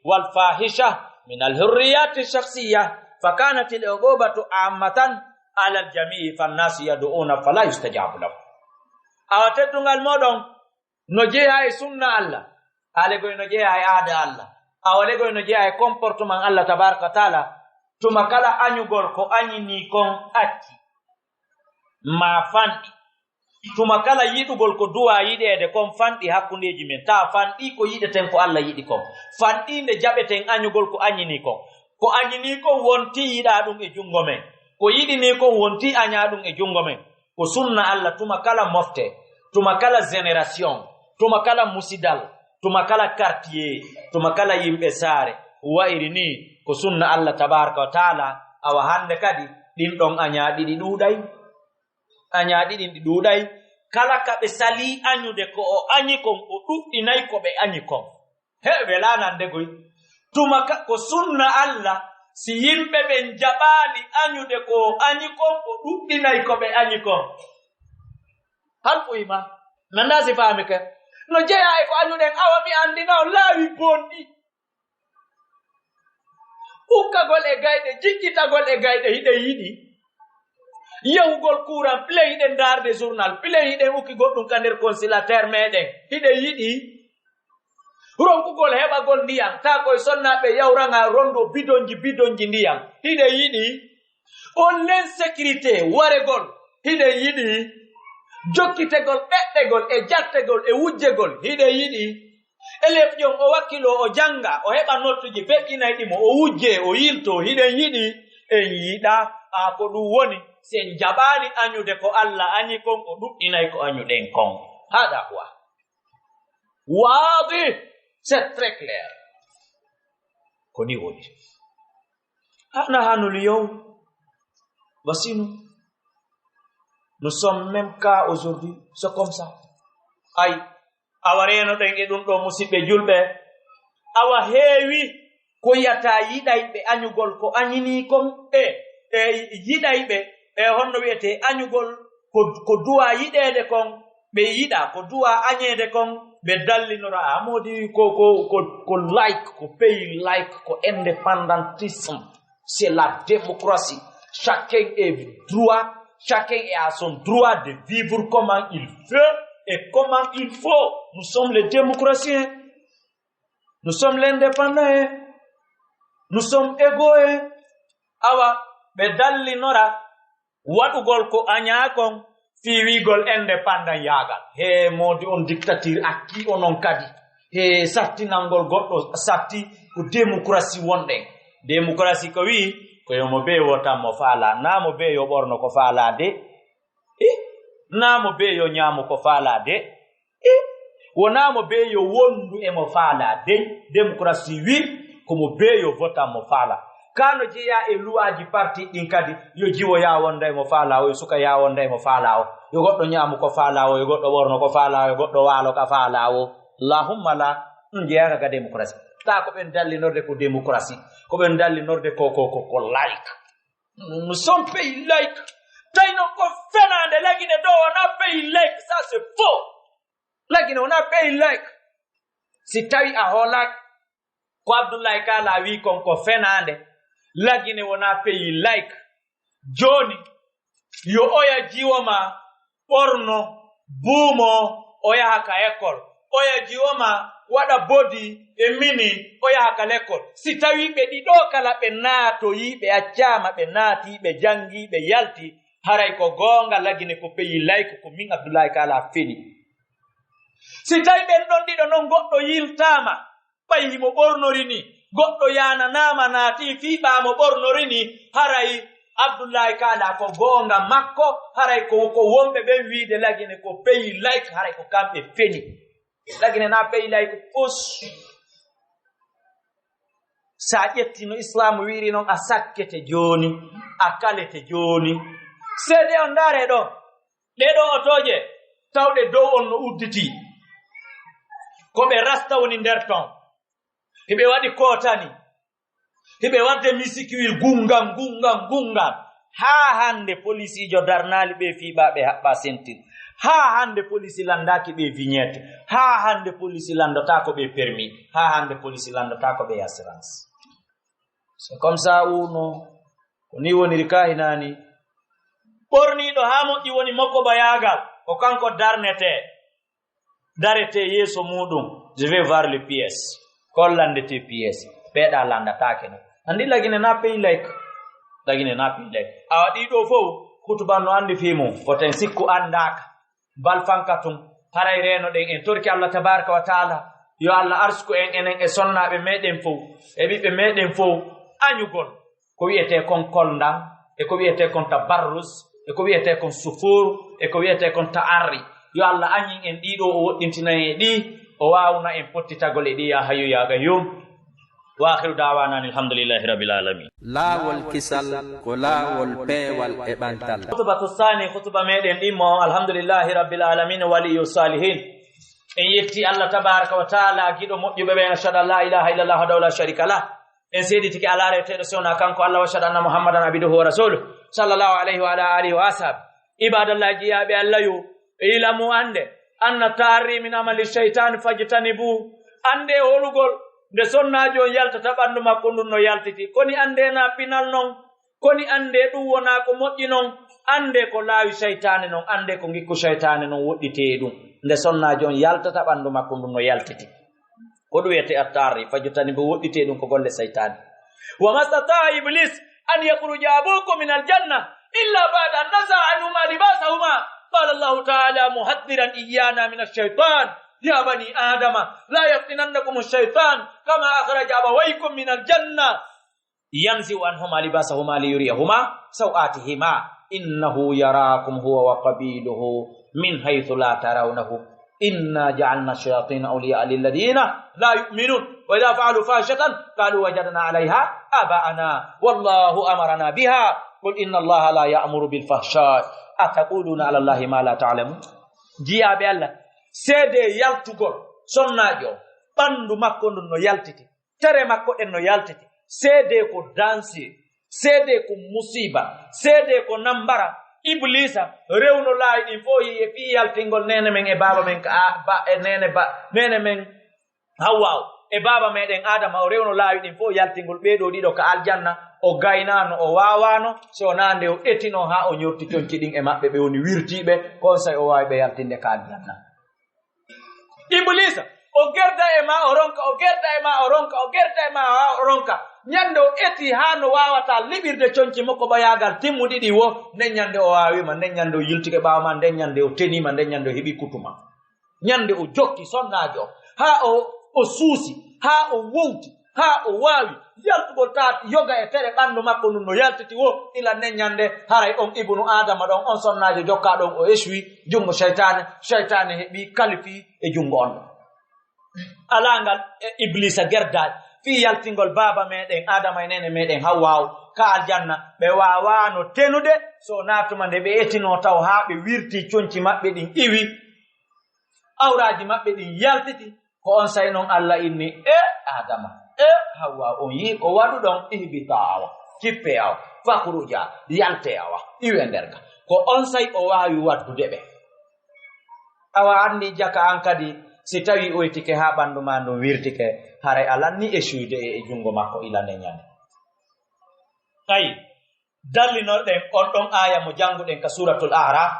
والفاحشة من الحريات الشخصية، فكانت العقوبة عامة على الجميع، فالناس يدعون فلا يستجاب لهم. Awa teddungal mooɗon no jeyaa e sunna Alla, awa legoy no jeyaa e aada Alla, awa legoy no jeyaa e comportement Alla tabaraka wa taala. Tuma kala añugol ko añinii kon acci, maa fanɗi. Tuma kala yiɗugol ko duwaa yiɗeede kon fanɗi hakkundeeji men. Taa fanɗii ko yiɗeten ko Alla yiɗi kon. Fanɗii nde jaɓeten añugol ko añinii kon. Ko añinii kon wontii yiɗaa ɗum e junngo men. Ko yiɗinii kon wontii añaa ɗum e junngo men. Ko sunna Alla tuma kala mofte, tuma kala génération, tuma kala musidal, tuma kala quartier, tuma kala yimɓe saare. Wa'iri nii ko sunna Alla tabaraka wa taala. Awa hannde kadi ɗin ɗon añaa ɗiɗi ɗuuɗay. Añaa ɗiɗi ɗi ɗuuɗay. Kala ka ɓe salii añude ko o añi kon, o ɗuɗɗinay ko ɓe añi kon. He, welaa nande goy. Tuma ka, ko sunna Alla, si yimɓe ɓen jaɓaali añude ko o añi kon, o ɗuɗɗinay ko ɓe añi kon. Hal fuyi ma? Nanda si faami ke? No jeyaa e ko añuɗen, awa mi anndina on laawi bonɗi. Ukkagol e gayɗe, jikkitagol e gayɗe, hiɗen yiɗi. Yahugol kuuran, pilen hiɗen ndaarde journal, pilen hiɗen ukki goɗɗum ka nder konsilateer meɗen, hiɗen yiɗi. Ronkugol heɓagol ndiyam, taa koye sonnaaɓe yawranga rondo bidonji, bidonji ndiyam, hiɗen yiɗi. On l'insécurité, waregol, hiɗen yiɗi. Jokkitegol, ɗeɗɗegol, e jattegol, e wujjegol, hiɗen yiɗi. Élève jon o wakkiloo, o jannga, o heɓa nottuji feƴƴinayɗi mo, o wujjee, o yiltoo, hiɗen yiɗi. En yiɗaa, a ko ɗum woni, si en jaɓaali añude ko Alla añi kon, o ɗuɗɗinay ko añuɗen kon. Haaɗa quoi. Waadi, c'est très clair. Ko ni woni. Hana hanu liyow. Voici nous. Nous sommes même cas aujourd'hui. C'est comme ça. Ay, awa reenoɗen e ɗum ɗo, musiɓɓe julɓe. Awa heewi ko yiyata yiɗayɓe añugol ko añinii kon, e, e yiɗayɓe, e honno wiyetee añugol ko, ko duwaa yiɗeede kon, ɓe yiɗa ko duwaa añeede kon, ɓe dallinora, a moodi ko, ko, ko, ko laïc, ko pays laïc, ko indépendantisme, c'est la démocratie. Chacun est droit, chacun est à son droit de vivre comment il veut et comment il faut. Nous sommes les démocratiens. Nous sommes l'indépendant, hein. Nous sommes égaux, hein. Awa, ɓe dallinora waɗugol ko añaa kon fii wiigol indépendant yaagal. He moodi on dictature akki onon kadi. He sattinangol goɗɗo satti ko démocratie wonɗen. Démocratie ko wi'i ko yo mo bee wotan mo faalaa. Naa mo bee yo ɓorno ko faalaa de. Eh? Naa mo bee yo ñaamu ko faalaa de. Eh? Wonaa mo bee yo wondu e mo faalaa de. Démocratie wi'i ko mo bee yo votan mo faalaa. Kaa no jeyaa e luwaaji parti ɗin kadi, yo jiwo yaa wonda e mo faalaa o, yo suka yaa wonda e mo faalaa o, yo goɗɗo ñaamu ko faalaa o, yo goɗɗo ɓorno ko faalaa o, yo goɗɗo waalo ka faalaa o. Allahumma la, ɗum jeyaaka ka démocratie. Taa ko ɓen dallinorde ko démocratie, ko ɓen dallinorde ko, ko, ko, ko laïc. Nous sommes pays laïc. Tawi noon ko fenaande, Lagine ɗo wonaa pays laïque, ça c'est faux. Lagine wonaa pays laïque. Si tawi a hoolaaki ko Abdoulaye Kala wii kon ko fenaande, Lagine wonaa pays laïque. Jooni, yo oya jiwo ma ɓorno, buumo, o yaha ka école. Oya jiwo ma waɗa bodi e mini, o yaha ka l'école. Si tawi ɓe ɗiɗo kala ɓe naatoyi, ɓe accaama, ɓe naati, ɓe janngi, ɓe yalti, haray ko goonga, Lagine ko pays laïque, ko min Abdoulaye Kala feni. Si tawi ɓen ɗon ɗiɗo non goɗɗo yiltaama, ɓay himo ɓornori ni, goɗɗo yaananaama naati fii ɓaa mo ɓornori ni, haray Abdullahi Kala ko goonga makko, haray ko, ko wonɓe ɓen wiide Lagine ko pays laïque, haray ko kamɓe feni. Lagine na pays laïque fus. Sa ƴetti no Islaamu wiiri non, a sakkete jooni, a kalete jooni. Seede on ndaare ɗo, ɗee ɗoo otooje tawɗe dow on no udditii. Ko ɓe rasta woni nder ton. Hiɓe waɗi kootani. Hiɓe waɗde misikiwil gungan, gungan, gungan. Haa hannde polisiijo darnaali ɓe fii ɓaa ɓe haɓɓa sentir. Haa hannde polisi lanndaaki ɓe vignette. Haa hannde polisi lanndotaako ɓe permis. Haa hannde polisi lanndotaako ɓe assurance. C'est comme ça, ou non? Ko ni woniri ka hinaani. Ɓorniiɗo haa moƴƴi woni mokko bayaagal, ko kanko darnetee. Daretee yeeso muuɗum, je vais voir les pièces. Ko hollandetee pièce? Peeɗa lanndataake no. Anndi Lagine na pays laïque. Lagine na pays laïque. Awa ɗii ɗoo fow, kutuba no anndi fii mum. Ko ten sikku anndaaka. Bal fanka tun. Haray reeno ɗen en torki Allah tabaraka wa taala. Yo Allah arsuku en enen e sonnaaɓe meɗen fow, e ɓiɓɓe meɗen fow, añugol ko wi'etee kon kolndan, e ko wi'etee kon tabarrus, e ko wi'etee kon sufuur, e ko wi'etee kon ta'arri. Yo Allah añin en ɗii ɗoo, o woɗɗintina en e ɗii, o waawna en pottitagol e ɗii, yaa hayyu yaa qayyum. Wa akhiru da'wana anil hamdulillahi rabbil alamin. Laawol kisal ko laawol peewal e ɓantal. Khutbatu thani, khutba meɗen ɗimmo on, alhamdulillahi rabbil alamin, waliyyu salihin. En yetti Allah tabaraka wa taala, giɗo moƴƴuɓe ɓen, ashhadu an la ilaha illallah wahdahu la sharika lah. En seeditike alaa reweteeɗo si wonaa kanko Allah, wa ashhadu anna Muhammadan abduhu wa rasuluh, sallallahu alayhi wa ala alihi wa ashabi. Ibadallahi, jiyaaɓe Allah yo, ilamu, annde, anna taharri min amali shaytan fajtanibu. Annde holugol nde sonnaajo on yaltata ɓanndu makko ndun no yaltiti. Koni annde na pinal non, koni annde ɗum wonaa ko moƴƴi non, annde ko laawi shaytaane non, annde ko ngikku shaytaane non woɗɗitee e ɗum. Nde sonnaajo on yaltata ɓanndu makko ndun no yaltiti. Ko ɗum wiyetee attaarri, fajutani mbo woɗɗitee ɗum ko golle seytaane. Wa mastata iblis an yakhruja abukum min aljanna illa ba'da an naza anhuma libasahuma. Qala Allahu ta'ala muhaddiran iyyana min ash-shaytan. Ya bani Adama, la yaftinannakum ash-shaytan kama akhraja abawaykum min aljanna. Yanzi'u anhuma libasahuma liyuriyahuma sawatihima. Innahu yarakum huwa wa qabiluhu min haythu la tarawnahum. Inna ja'alna ash-shayatina awliya'a lilladhina la yu'minun. Wa idha fa'alu fahishatan qalu wajadna 'alayha aba'ana wallahu amarana biha. Qul inna Allaha la ya'muru bil fahsha'i ataquluna 'ala Allahi ma la ta'lamun. Jiyaaɓe Allah, seedee yaltugol sonnaajo, ɓanndu makko ndun no yaltiti. Tere makko ɗen no yaltiti. Seedee ko danse, seedee ko musiba, seedee ko nambara. Iblisa rewno laawi ɗin fof e fii yaltingol neene men e baaba men ka a-, ba-, e neene ba-, neene men Hawwa o e baaba meɗen Adama, o rewno laawi ɗin fof yaltingol ɓee ɗoo ɗiɗo ka aljanna. O gaynaano, o waawaano, so wonaa nde o etino haa o ñorti conci ɗin e maɓɓe, ɓe woni wirtiiɓe, ko on saa'i o waawi ɓe yaltinde ka aljanna. Ibliisa, o gerda e ma, o ronka, o gerda e ma, o ronka, o gerda e ma, haa o ronka. Ñande o eti haa no waawataa liɓirde conci makko ɓayaagal timmuɗi ɗi wo, nden ñande o waawiima, nden ñande o yiltike ɓaawo ma, nden ñande o teniima, nden ñande o heɓi kutuma. Ñande o jokki sonnaajo, haa o, o suusi, haa o wowti, haa o waawi yaltugol taa yoga e tere ɓanndu makko ndun no yaltiti wo, ila nden ñande haray on ibnu Aadama ɗon, on sonnaajo jokkaa ɗon, o eswi junngo seytaane, seytaane heɓi kalifi e junngo on ɗon. Alaa ngal e Ibliisa gerdaade fii yaltingol baaba meɗen Aadama e neene meɗen Hawwaawu ka aljanna, ɓe waawaano tenude so wonaa tuma nde ɓe etinoo taw haa ɓe wirtii conci maɓɓe ɗin iwi, awraaji maɓɓe ɗin yaltiti. Ko on saa'i non Alla inni, e Aadama, e Hawwa, on yi'i ko waɗuɗon? Ihbitaa awa, kippee awa, fakhruja, yaltee awa, iwee nder ga. Ko on say o waawi waddude ɓe. Awa anndi jaka an kadi, si tawi oytike haa ɓanndu ma ndun wirtike, haray a lanni e suyde e, e junngo makko ilande ñande. Ay, dallinorɗen on ɗon aaya mo jannguɗen ka Suuratul A'raaf,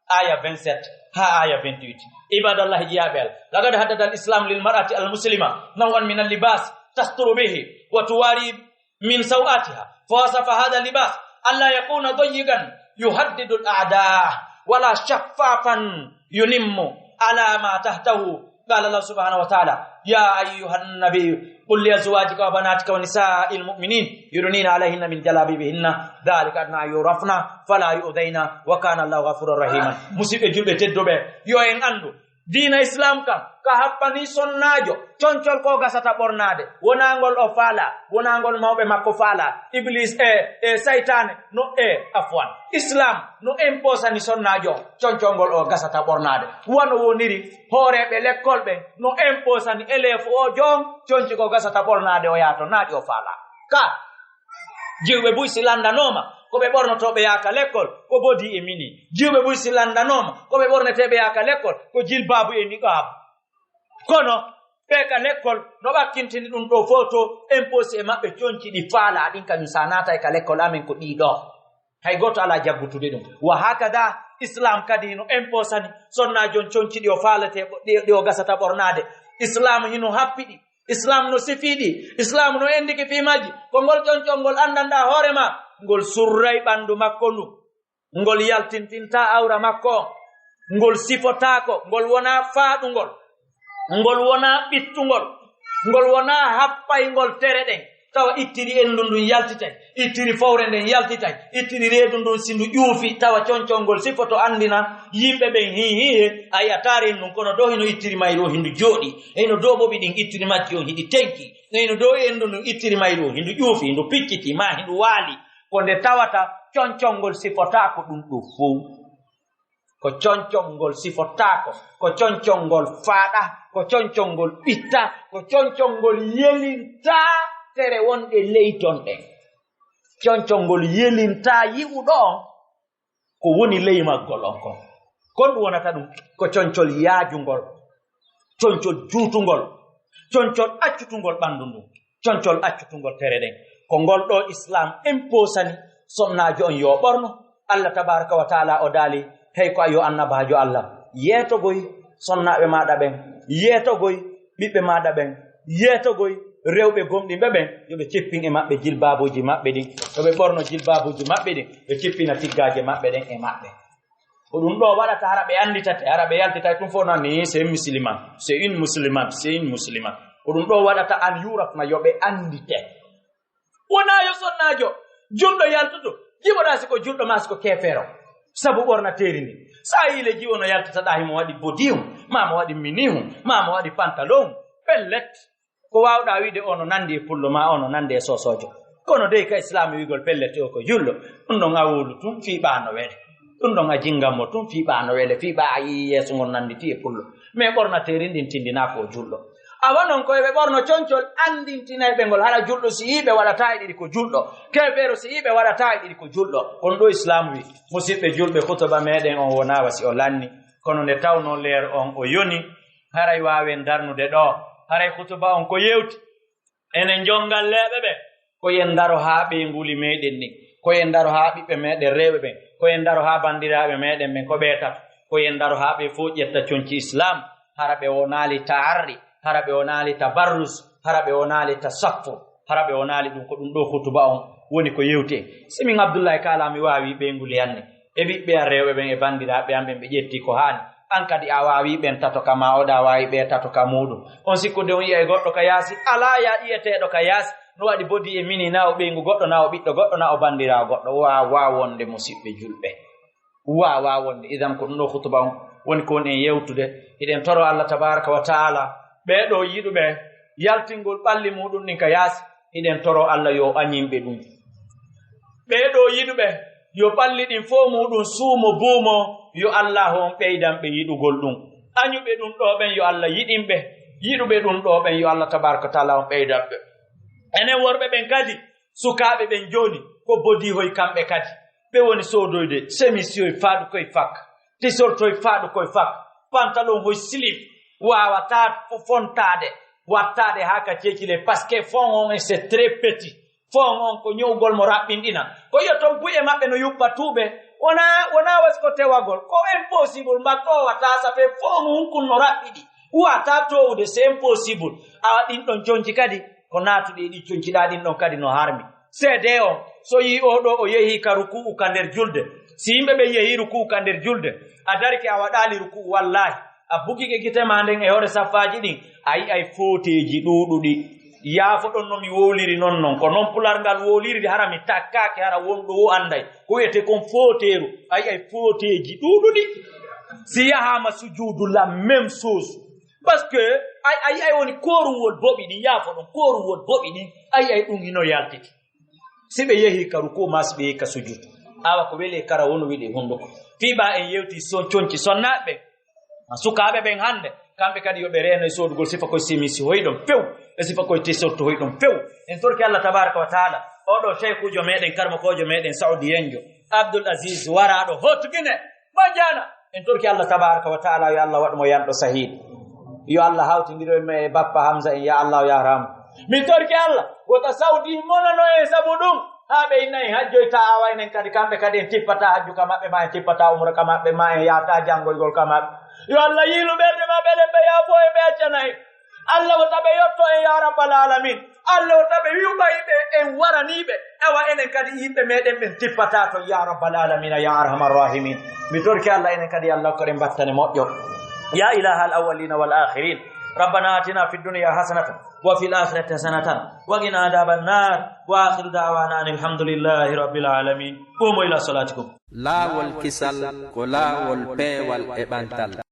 aaya vingt-sept haa aaya vingt-huit. Ibadallahi jiyaaɓe Allah, laqad haddada al-Islam lil mar'ati al-muslima naw'an min al-libas tasturu bihi wa tuwari من سوآتها، فوصف هذا اللباس ألا يكون ضيقا يهدد الأعداء ولا شفافا ينم على ما تحته. قال الله سبحانه وتعالى: يا أيها النبي قل لأزواجك وبناتك ونساء المؤمنين يدنين عليهن من جلابيبهن ذلك أدنى أن يعرفن فلا يؤذين وكان الله غفورا رحيما. Musidɓe julɓe tedduɓe, yo en anndu Diina Islaam kan, ka happanii sonnaajo, concol ko gasata ɓornaade, wonaa ngol o faalaa, wonaa ngol mawɓe makko faalaa, Iblis e, e saytaane, no e, afwan, Islaam no imposani sonnaajo, concol ngol o gasata ɓornaade. Wano woniri hooreeɓe lekkol ɓen, no imposani eleefu o joon, conci ko gasata ɓornaade o yaha to naaɗi o faalaa. Ka Jiwɓe buy si lanndanooma ko ɓe ɓornotoo ɓe yaaka lekkol, ko bodi e mini. Jiwɓe buy si lanndanooma ko ɓe ɓornetee ɓe yaaka lekkol, ko jilbaabu e niqaabu. Kono ɓe ka lekkol no ɓakkintini ɗum ɗo foto, imposi e maɓɓe conci ɗi faalaa ɗin, kañum sa naatay ka lekkol amen ko ɗii ɗoo. Hay gooto alaa jaggutude ɗum. Wa hakada, Islaam kadi hino imposani sonnaajo on conci ɗi o faaletee, ɗi, ɗi o gasata ɓornaade. Islaam hino happi ɗi. Islaam no sifii ɗi. Islaam no enndiki fii majji. Ko ngol ƴoñcol ngol anndanɗaa hoore maa, ngol surray ɓanndu makko ndun. Ngol yaltintintaa awra makko on. Ngol sifotaako. Ngol wonaa faaɗungol. Ngol wonaa ɓittungol. Ngol wonaa happayngol tere ɗen. Tawa ittiri endu ndun yaltitay. Ittiri fowre nden yaltitay. Ittiri reedu ndun si ndu ƴuufi. Tawa ƴoñcol ngol sifoto anndina yimɓe ɓen hii hii he. A yi'ataa reendu ndun kono ɗoo hino ittiri mayru o hindu jooɗi. Hino ɗoo ɓoɓi ɗin ittiri majji on hiɗi tenki. Hino ɗoo endu ndun ittiri mayru o hindu ƴuufi, hindu picciti, maa hindu waali. Ko nde tawata ƴoñcol ngol sifotaako ɗum ɗoo fow. Ko ƴoñcol ngol sifotaako, ko ƴoñcol ngol faaɗaa, ko ƴoñcol ngol ɓittaa, ko ƴoñcol ngol yelintaa tere wonɗe ley ton ɗen. Ƴoñcol ngol yelintaa yi'uɗo on ko woni ley maggol on kon. Kon ɗum wonata ɗum ko ƴoñcol yaajungol, ƴoñcol juutungol, ƴoñcol accutungol ɓanndu ndun, ƴoñcol accutungol tere ɗen. Ko ngol ɗoo Islaam imposani sonnaajo on yo ɓorno. Allah tabaaraka wa taala o daali, hey ko a yo annabaajo Allah, yeetogoy sonnaaɓe maaɗa ɓen, yeetogoy ɓiɓɓe maaɗa ɓen, yeetogoy rewɓe gomɗinɓe ɓen, yo ɓe cippin e maɓɓe jilbaabuuji maɓɓe ɗin, yo ɓe ɓorno jilbaabuuji maɓɓe ɗin, ɓe cippina tiggaaje maɓɓe ɗen e maɓɓe. Ko ɗum ɗoo waɗata hara ɓe annditate, hara ɓe yaltitay tun fof nan ni, c'est un musulman, c'est une musulmane, c'est une musulmane. Ko ɗum ɗoo waɗata an yurafna yo ɓe anndite. Wonaa yo sonnaajo julɗo yaltuto, jiwoɗaa si ko julɗo maa si ko keefeero. Sabu ɓornateeri ndi. So a yii le jiwo no yaltata ɗaa, himo waɗi bodihum, maa mo waɗi minihum, maa mo waɗi pantalon, pellet. Ko waawɗaa wi'de o no nanndi e pullo, maa o no nanndi e soosoojo. Kono dey ka Islaam wi'ugol pellet o ko julɗo, ɗum ɗon a wowlu tun fii ɓaa no wele. Ɗum ɗon a jingan mo tun fii ɓaa no wele, fii ɓaa a yii yeeso ngon nannditi e pullo. Mais ɓornateeri ndin tindinaa ko o julɗo. Awa non ko eɓe ɓorno concol anndintinayɓe ngol, hara julɗo si yii ɓe waɗataa e ɗiɗi ko julɗo. Keefeero si yii ɓe waɗataa e ɗiɗi ko julɗo. Kono ɗo Islaam wi, musiɓɓe julɓe, hutuba meɗen on wonaa wa si o lanni. Kono nde tawnoo leer on o yoni, haray waawen darnude ɗoo. Haray hutuba on ko yewti. Enen jonngalleeɓe ɓe, ko yen ndaro haa ɓeynguuli meɗen ɗin, ko yen ndaro haa ɓiɓɓe meɗen rewɓe ɓen, ko yen ndaro haa banndiraaɓe meɗen ɓen ko ɓe tato, ko yen ndaro haa ɓe fof ƴetta conci Islaam, hara ɓe wonaali taarri, hara ɓe wonaali tabarrus, hara ɓe wonaali tasaffu, hara ɓe wonaali ɗum. Ko ɗum ɗoo hutuba on woni ko yewti en. Si min Abdullahi Kaala mi waawi ɓeynguuli hannde, e ɓiɓɓe an rewɓe ɓen e banndiraaɓe an ɓen ɓe ƴetti ko haani. An kadi a waawi ɓen tato ka maa, oɗa waawi ɓe tato ka muuɗum. On sikkude on yi'ay goɗɗo ka yaasi? Alaa ya yi'eteeɗo ka yaasi. No waɗi bodi e mini, na o ɓeyngu goɗɗo, na o ɓiɗɗo goɗɗo, na o banndiraawo goɗɗo. Waawaa wonde, musiɓɓe julɓe. Waawaa wonde. Idan ko ɗum ɗoo hutuba on woni ko woni en yewtude. Hiɗen toro Allah tabaaraka wa taala ɓee ɗoo yiɗuɓe yaltingol ɓalli muuɗum ɗin ka yaasi. Hiɗen toro Allah yo añin ɓe ɗum. Ɓee ɗoo yiɗuɓe yo ɓalli ɗin fof muuɗum suumo buumo, yo Allah on ɓeydan ɓe yiɗugol ɗum. Añuɓe ɗum ɗoo ɓen yo Allah yiɗin ɓe, yiɗuɓe ɗum ɗoo ɓen yo Allah tabaaraka wa taala on ɓeydan ɓe. Enen worɓe ɓen kadi, sukaaɓe ɓen jooni ko bodihoy kamɓe kadi. Ɓe woni soodoyde semisyoy faaɗu koye fak, tisortoy faaɗu koye fak, pantalon hoy silif, waawataa fo-, fontaade, wattaade haa ka ceekile, parce que fon on, c'est très petit. Fon on ko ñowgol mo raɓɓinɗina. Ko yo ton buye maɓɓe no yuɓɓa tuuɓe. Wonaa, wonaa wasi ko tewagol. Ko impossible, mbaɗ ɗo wata, ça fait fon on kun no raɓɓiɗi. Wata towude, c'est impossible. Awa ɗin ɗon conci kadi, ko naatuɗi e ɗi conci ɗa ɗin ɗon kadi no harmi. Seede on, so yii oo ɗoo o yehii ka ruku'u ka nder julde. Si yimɓe ɓen yehii ruku'u ka nder julde, a darike a waɗaali ruku'u, wallaahi, a bugike gite maa nden e hoore saffaaji ɗin, a yi'ay footeeji ɗuuɗuɗi. Yaafo ɗon no mi wowliri non non, ko non pular ngal wowliri, hara mi takkaaki, hara wonɗo wo annday. Ko wi'etee kon footeeru, a yi'ay footeeji ɗuuɗuɗi. Si yahaama sujuudu, la même chose. Parce que ay, ay, ay woni kooruwol boɓi ɗin, yaafo ɗon, kooruwol boɓi ɗin, ay, ay ɗum hino yaltiti. Si ɓe yehi ka ruku ma, si ɓe yehi ka sujud, awa ko weli e kara wonu wiɗi e hunduko. Fii ɓa en yewti son conci sonnaaɓe ɓen, ma sukaaɓe ɓen hannde, kamɓe kadi yo ɓe reeno e soodugol sifa koye simisi hoyɗon few, e sifa koye tisorto hoyɗon few. En torki Allah tabaraka wa taala, oɗo sheykhujo meɗen, karmokoojo meɗen, saoudiyenjo, Abdul Aziz, waraaɗo Haute Guinée, Bandiana. En torki Allah tabaraka wa taala, yo Allah waɗ mo yanɗo sahiid. Yo Allah hawtindiro e men e bappa Hamza en, ya Allah, ya Rahman. Mi torki Allah, wota Saudi monono en sabu ɗum. Haa ɓe inna en hajjoyta, awa enen kadi, kamɓe kadi en tippata hajju ka maɓɓe, ma en tippata umra ka maɓɓe, ma en yahata janngoygol ka maɓɓe. Yo Allah yiilu ɓerɗe maɓɓe, ɗen ɓe yaafo en, ɓe accana en. Allah wota ɓe yotto en, ya rabbal alamin. Allah wota ɓe yuɓay ɓe en waraniiɓe. Awa enen kadi yimɓe meɗen ɓen tippata to, ya rabbal alamin, ya arhamar rahimin. Mi torki Allah enen kadi Allah hokka ɗen battane moƴƴo. Ya ilahal awwalina wal akhirin. Rabbana atina fid dunya hasanatan wa fil akhirati hasanatan wa qina adhaban nar. Wa akhiru da'wana anil hamdulillahi rabbil alamin. Qumu ila salatikum. Laawol kisal ko laawol peewal e ɓantal.